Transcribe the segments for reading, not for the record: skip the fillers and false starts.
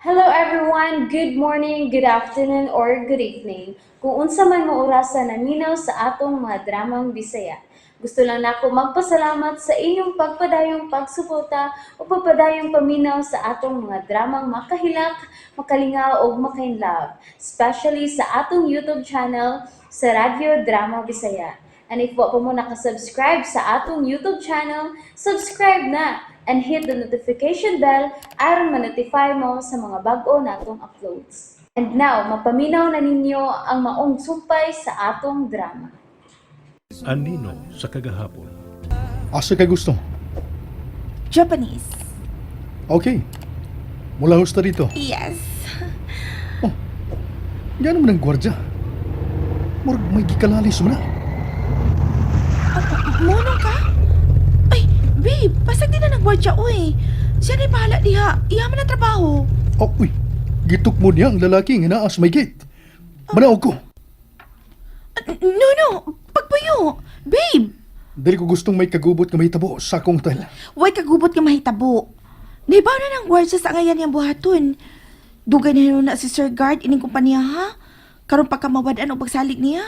Hello everyone! Good morning, good afternoon, or good evening. Kung unsa man mo orasa naminaw sa atong mga dramang Bisaya. Gusto lang nako magpasalamat sa inyong pagpadayong pagsuporta o pagpadayong paminaw sa atong mga dramang makahilak, makalingaw ug makainlove, especially sa atong YouTube channel sa Radyo Drama Bisaya. And if wa pa mo nakasubscribe sa atong YouTube channel, subscribe na and hit the notification bell aron ma-notify mo sa mga bag-o natong uploads. And now, mapaminaw na ninyo ang maong sumpay sa atong drama. Anino sa kagahapon. Asa kay gusto? Japanese. Okay. Mula husta dito. Yes. Yan naman ang gwardya. Murag may gikalalis mo na. Mono ka? Ay, babe, pasag din na ng gwardya, oy. Siya na bahala diha. Iya man ang trabaho. Oh, uy. Gituk mo niya ang lalaki nga naa sa may gate. Manaog ko. No, no. Pagpuyo. Babe, Dili ko gustong may kagubot nga mahitabo sa akong hotel. way kagubot nga mahitabo. Naibaw na ng gwardya sa ngayan niyang buhaton. Dugay na na si Sir Guard ining kumpanya, ha? Karon pa ka mawad-an og pagsalig niya.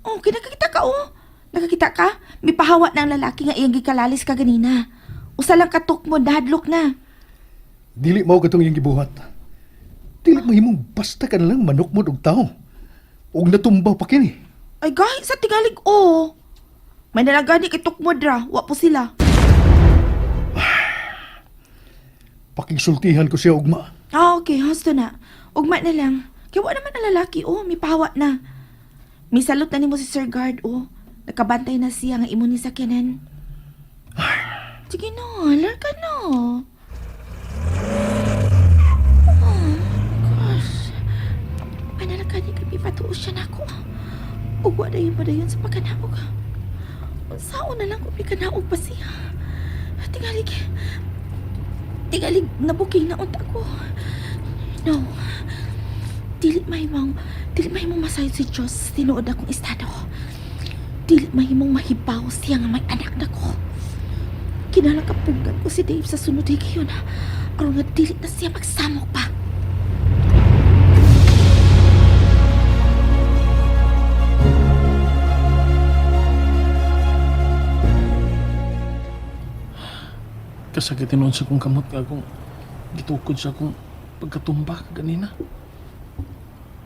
Oh, kinakita ka, oh. Nakakita ka? May pahawa na ang lalaki nga iyang gikalalis ka ganina. Usa lang katok mo, nahadlok na. Dili mao katong iyang gibuhat. Dili mahimong basta ka na lang manukmod og tao. Og natumba pa kini. Ay, gahi sa tigalig, oh. May nalagani kay tukmod ra, wa po sila. Pakigsultihan ko siya ugma. Ah, okay, husto na. Ugma na lang. Kaya wa naman ang lalaki, oh, may pahawa na. May salot na nimo si Sir Guard, oh. Nakabantay na siya nga imo ni sakyanan. Sige na, alar ka na. Oh, gosh. Panalagani kay patuos siya na ako. Ugwa na yun pa dayon sa pagkanaog. Unsaon na lang kung pikanaog pa siya. Tingalig, tingalig, nabuking na unta ko. No. Dili mahimong masayod si Diyos tinuod akong estado. Dili mahimong mahibaw siya nga may anak na ko. Kinahanglan kapugan ko si Dave sa sunod higayon. Aron nga dili na siya magsamok pa. Kasakit noon sa kong kamot nga akong gitukod sa akong pagkatumba ganina.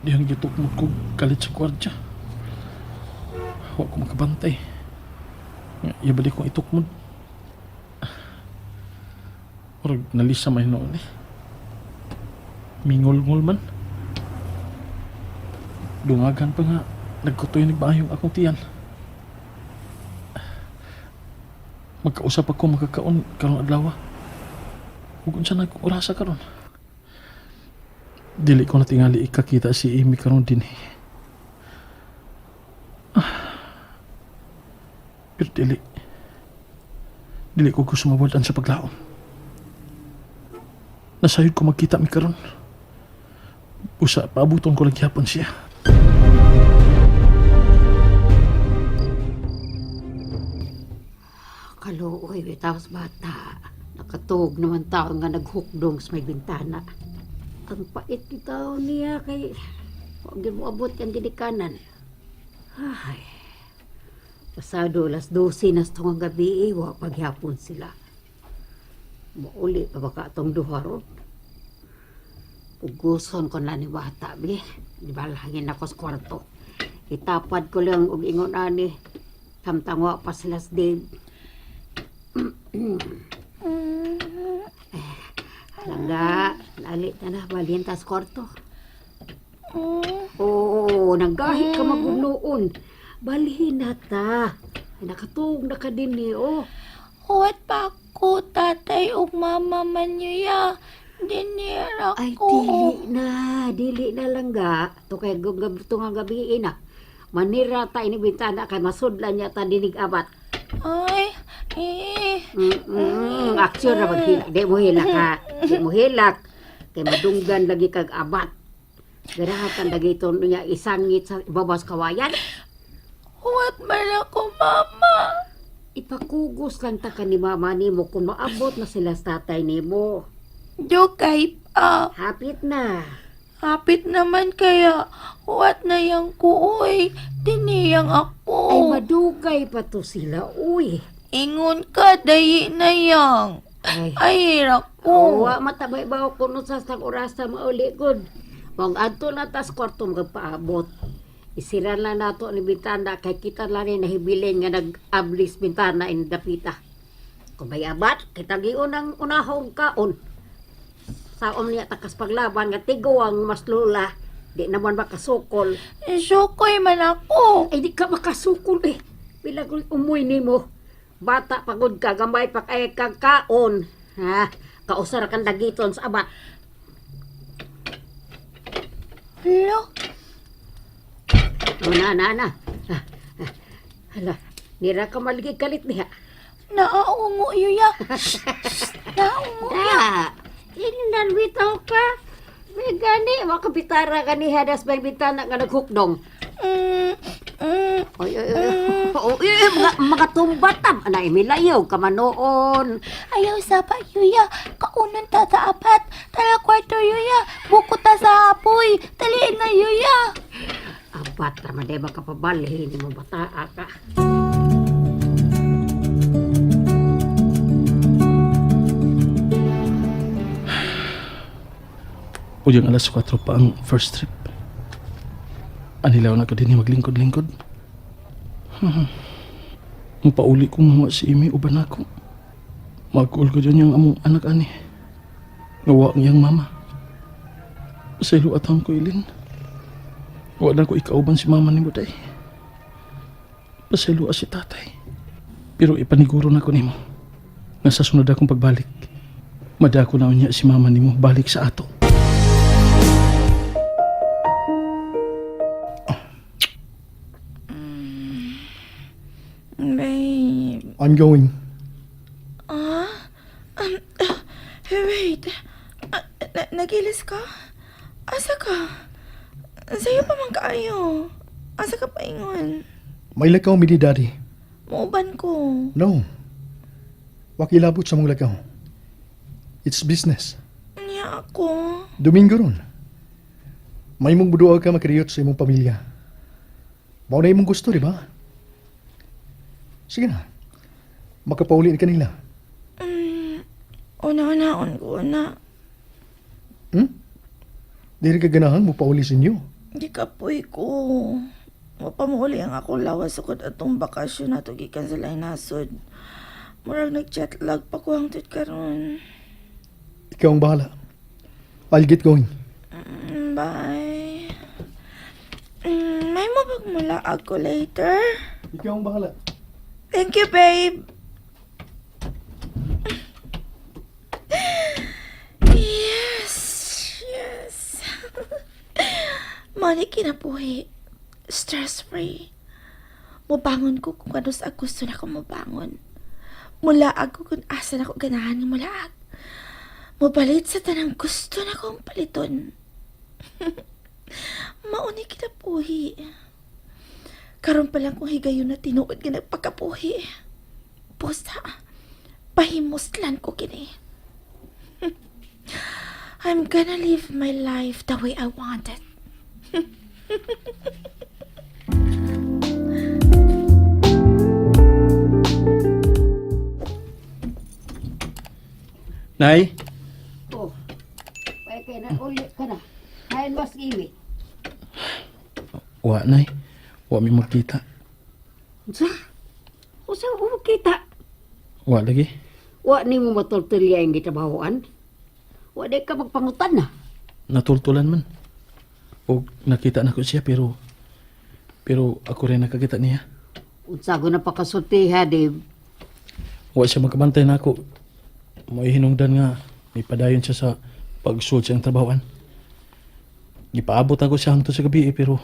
Dihang gitukmot ko kalit sa gwardya. Wa ko makabantay. Nga, Iya kong itukmod. Murag nalisa man noon eh. Mingol-ngol man. Dungagan pa nga, nagkutoy nagmaayong akong tiyan. Magkausap ako makakaon karong adlaw. Ug unsa na akong orasa karon? Dili ko na tingali ikakita si Amy karon dinhi. Ah. Pero dili. Dili ko gusto mawad-an sa paglaom. Nasayod ko magkita mi karon. Usa paabuton ko lang gihapon siya. Kaluoy, bitaw sa bata. Nakatuog naman tao nga naghukdong sa may bintana. Ang pait bitaw niya kay huwag mo abot ang ginikanan. Ay, pasado alas 12 na sa tungang gabi, eh, wa paghapon sila. Mauli pa baka atong duha ron. Puguson ko na ni bata, bi. Di ba langin ako sa kwarto. Itapad ko lang og ingon ani. Samtang wa pa sila sa Dave. Langga, lali na na, balhin tas kwarto. Oo, nanggahi ka magunoon. Balhin na ta. Ay, nakatuog na ka din eh, oh. Huwat pa ako, tatay ug mama man niya. Dinira Ay, ko. dili na langga. To kay tungang gabi na. Manira ta ini bintana kay masudlan niya ta dinig abat. Ay, eh. Aksyon ra maghilak. Di mo hilak ha. Di mo hilak. Kay madunggan lagi kag abat. Garahatan lagi ito niya isangit sa ibabas kawayan. Huwat man ako, mama. Ipakugos lang ta ka ni mama nimo kung maabot na sila sa tatay nimo. Dugay pa. Hapit na. Hapit naman kaya. Wat na yang kuoy. Diniyang ako. Ay, madugay pa to sila, uy. Ingon ka, dayi na yang. Ay, Ay, hirap ko. Wa matabay ba ako kuno sa sang orasa mauli gud. Wang adto na tas kwarto magpaabot. Isira na nato ni bintana kay kita lang ni nahibilin nga nag-ablis bintana in dapita. Kung may abat, kita giun ang unahong kaon. Saom niya takas paglaban nga tigo ang mas lula, di naman makasukol. Sukoy man ako. Ay, di ka makasukol eh. Pila ko umuy nimo. Bata pagod ka, gamay pa kay kag kaon. Ha? Kausar kang dagiton sa abat. Hello? O na, na, na. Ah, ah. Hala, nira ka maligi kalit niya. Naaungo yuya. Shh, shh, Naaungo. Da, ingnan bitaw ka. May gani, makabitara ka ni hadas may bitana nga naghukdong. Mm, mm. Oy, oy, oy. Oy, oy, mga, mga tumbatam. Ana, imilayaw ka manoon. Ayaw sa pa yuya. Kaunon ta sa apat. Tala kwarto yuya. Buko ta sa apoy. Taliin na yuya. Abat raman di makapabalhin mo bataa ka. Udyang alas 4 pa ang first trip. Anilaw na ko din maglingkod-lingkod. Mapauli ko mga si Amy uban ako. Magkuol ko dyan yung among anak ani. Ngawa ang iyang mama. Sa ilo atang ko ilin. Wala ko ikauban si mama ni Buday. Pasaylo si tatay. Pero ipaniguro na ko nimo. Nga sa sunod akong pagbalik. Madako na unya si mama nimo balik sa ato. Babe. I'm going. Ah? Hey, wait. Ah, nagilis ka? Asa ka? Sa'yo pa man kaayo. Asa ka pa ingon? May lakaw mi di daddy. Muuban ko. No. Wakilabot sa mong lakaw. It's business. Niya ako. Domingo ron. May mong buduag ka makariyot sa imong pamilya. Mao na imong gusto, di ba? Sige na. Makapauli na kanila. Una-unaon ko na. Dili ka ganahan mo pauli sa inyo. Di kapoy ko. Mapamuuli ang akong lawas sukod atong bakasyon nato gikan sa laing nasod. Murag nag-jet lag pa ko hangtod karon. Ikaw ang bahala. I'll get going. Bye. May mapagmula ako later. Ikaw ang bahala. Thank you, babe. Yes, yes. Money kinabuhi. Stress-free. Mubangon ko kung ano sa gusto na ko mubangon. Mulaag ko kung asa na ko ganahan nga mulaag. Mubalit sa tanang gusto na kong paliton. Mauni kinabuhi. Karon pa lang kung higayon na tinuod nga nagpakapuhi. Pusa, pahimuslan ko kini. I'm gonna live my life the way I want it. Nay, Oh, ay kay na uli ka na. Hain mas imi. wa nay. Wa mi magkita. Unsa? Unsa mo kita? Wa lagi. Wa nimo matultulya ang gitrabahoan. Wa di ka magpangutan na. Natultulan man. Og nakita na ko siya pero ako rin nakakita niya. Unsa ko na pakasulti ha, Dave. Wa siya magkabantay na ako. May hinungdan nga may padayon siya sa pagsulod sa iyang trabahoan. Gipaabot ako siya hangtod sa gabi eh, pero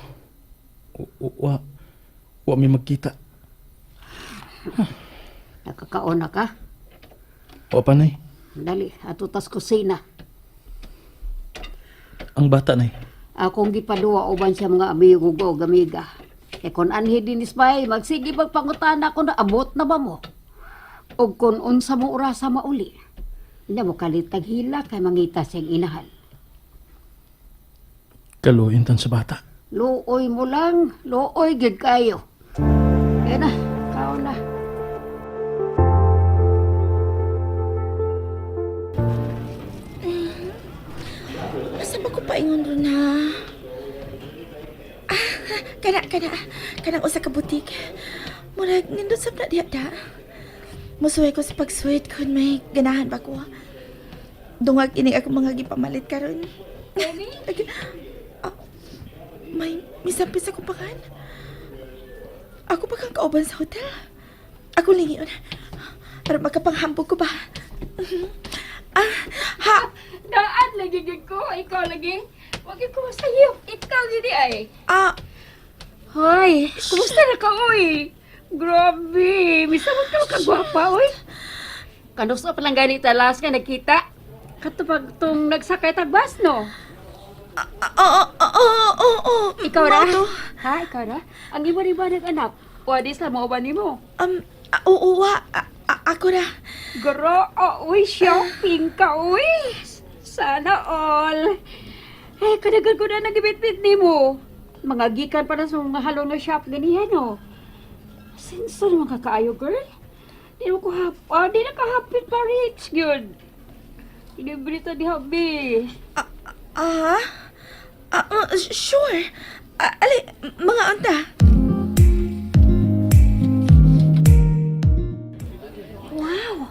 wa wa mi magkita. Nakakaon na ka. Wa pa nay. Dali, ato tas kusina. Ang bata nay. Akong gipaduwa uban siya mga amigo og amiga. E kon anhi dinis bay, magsige magpangutan ako na abot na ba mo? Og kon unsa mo orasa mauli. Hindi mo kalitag hila kay mangita siyang inahan. Kaluin tan sa bata. Luoy mo lang, luoy gid kayo. Kaya na, kao na. Asa ba ko paingon ron ha? Ah, kana, kana. Kanang usa ka butik. Murag, nindot sa na diha da. Musuway ko sa pagsuwit kun may ganahan ba ko. Dungag ini ako mga gipamalit karon. Ay, ah, may misampis ako pakan. Ako pa kang kauban sa hotel. Ako lingion. Para makapanghambog ko ba? Ah, ha! Daan lagi gid ko, ikaw lagi. Wag ko masayop, ikaw gid ay. Ah, Hoy, kumusta na ka oy? Grabe, misamot ka kagwapa oy. Kanusa pa lang ganita last nga nagkita. Katupag tong nagsakay tag bus no. Oo, oo, oo, oo. Ikaw ra? Mao to. Ha, ikaw ra? Ang imo ni ba nag anak? Wa di sa mao ba nimo? Ah, oo, wa. Ah, ah, ako ra. Gro, oy, shopping ka oy. Sana all. Eh, kadagan ko na nagibitbit nimo. Mga gikan pa na sa mga halong na shop ganihan no. Senso naman ka kaayo, girl. Di mo ko hap, ah, di na ka hapit pa rich gyud. Libre ta di habi. Ah, ah, sure. Ah, ali, mga unta. Wow.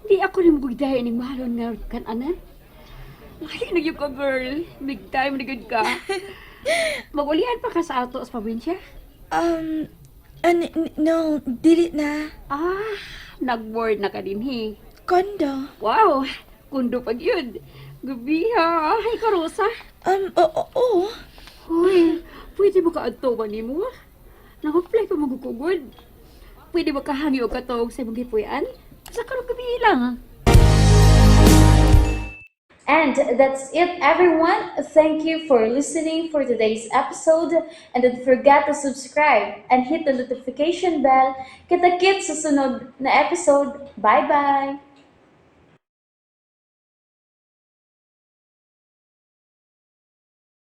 Di ako ni mugday ning mahalon nga kananan. Lahi na gyud ka, girl. Big time na gyud ka. Magulian pa ka sa ato sa probinsya? No, dili na. Ah, nag-board na ka dinhi. Kondo. Wow, kundo pag yun. Gabi ha. Ay, karosa. Oo, oo. Hoy, pwede ba ka adto ba nimo? Nag-apply pa magukugod. Pwede ba kahangi og katog sa imong gipuy-an? Sa karong gabi lang. And that's it, everyone. Thank you for listening for today's episode. And don't forget to subscribe and hit the notification bell. Kita-kits sa sunod na episode. Bye-bye!